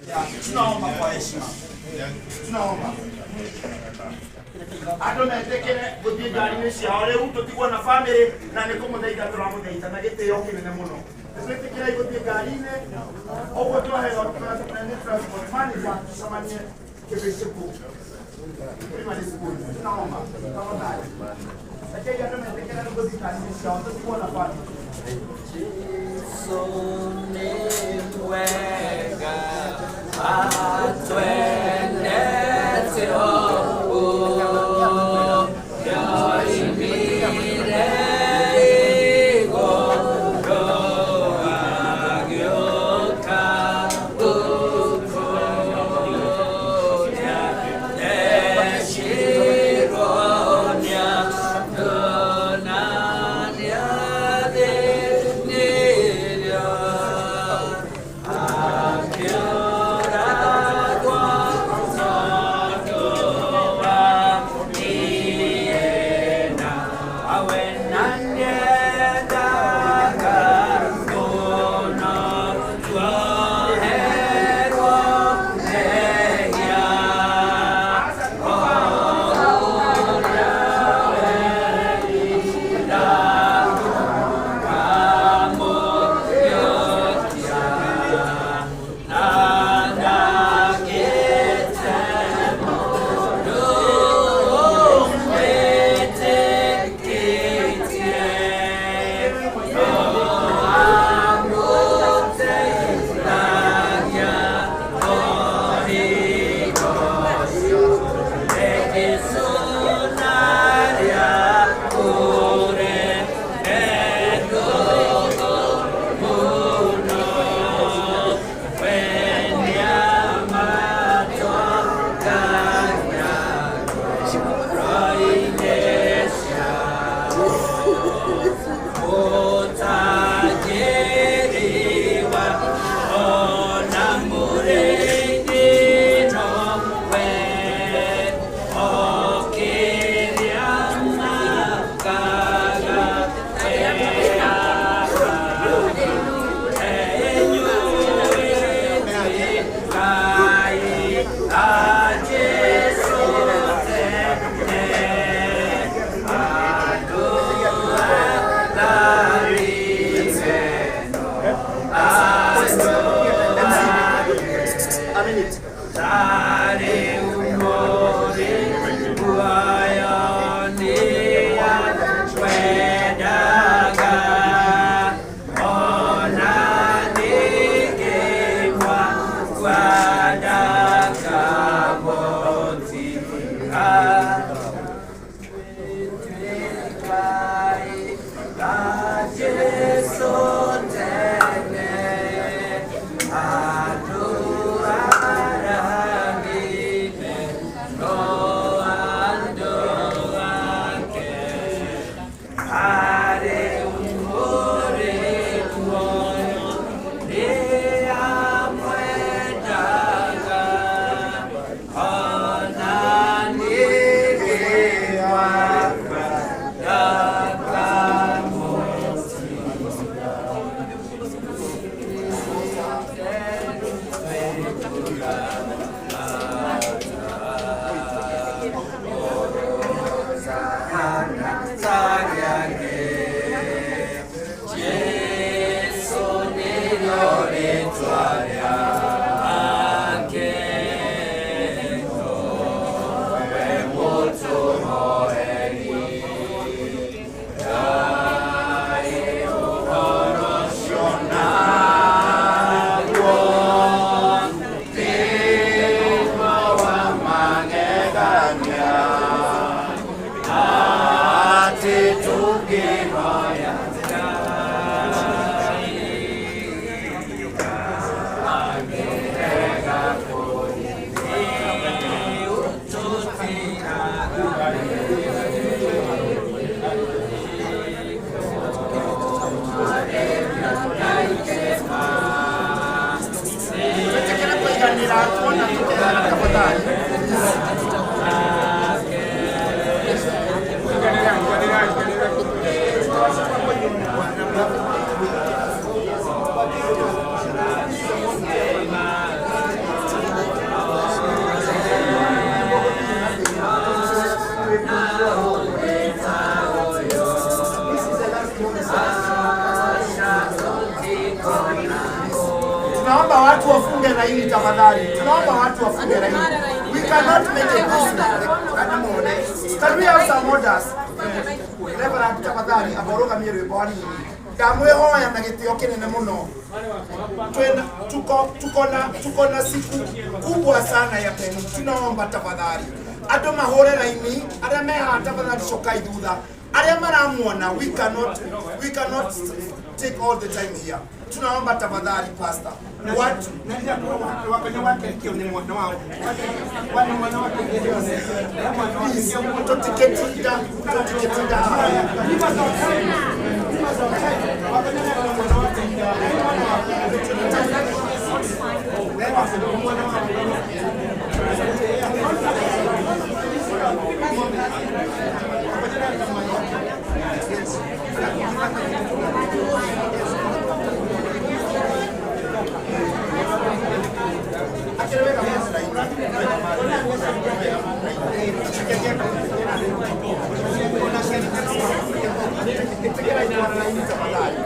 Tunaomba kwa heshima, tunaomba andå metäkä gå thiä ngari-inä ciao rä u tå tigwo na bamä na nä kå må thaitha tå ramå thaitha na gä tä o kä nene må no. Nä twä tä kä rei gå thiä ngari-inä å guo twaheo nä transport manager tucemanie Kĩbĩcĩkũ Primary School. Tunaomba tafadhali, rekei andå metäkä re gå thiä ngari-inä ciao tå tigwo na bamä. Jesu nĩ mwega, atwendete ũguo, yoimire igũrũ agĩũka gũkũ, nĩathecirwo nĩ andũ na nĩathĩnirio, akĩũragwo tondũ wa niĩ nawe, na nĩendaga mũno tuoherwo mehia o ũrĩa werira ũkamũhiũkia na ndagĩte mũndũ ũmwĩtĩkĩtie no amũteithagia o hingo ciothe. Jesũ narĩa kũrĩ mũno we nĩamatongagia ngoro-inĩ ciao. Mũtangĩrĩ wa ona mũrĩithi nowe okĩrĩa makaga Ngai a Jesũ tene andũ arathime andũ A minute. Tarĩ mũrĩ muoyo nĩatwendaga ona ningĩ mwakua ndakamũtiga. Ngai a Jesũ tene andũ arathime no andũ ake arĩ mũrĩ muoyo nĩamwendaga ona ningĩ mwakua ndakamũtiga. Jesu nĩrĩo rĩtwa rĩake, nowe mũtũhoeri. Ngai ũhoro ũcio naguo tiguo wa magegania, atĩ tũngĩhoya Ngai angĩrega kũrĩ tũtiraga. Twĩtĩkĩre kũiganĩra tuona tũkehera tafadhali. Laini tafadhali. Tunaomba watu wafunge laini. We cannot make it this way. Can we have some orders? Reverend, tafadhali aborugamie rwimbo hanini. Ndamwihoya na gitio kinene muno. Tuko na siku kubwa sana ya tenu. Tunaomba tafadhali andu mahure raini, aria mehaha tafadhali cokai thutha, aria maramuona. We cannot take all the time here. Tunaomba tafadhali, pastor, watu. Please, tutiketinda, tutiketinda. Akireweka laini tafadhali.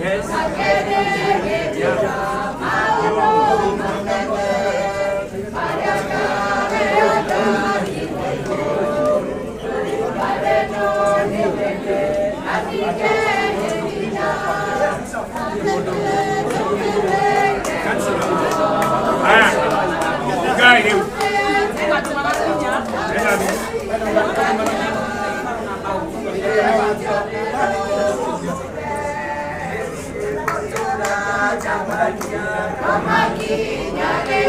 Yes. Mama Kenya.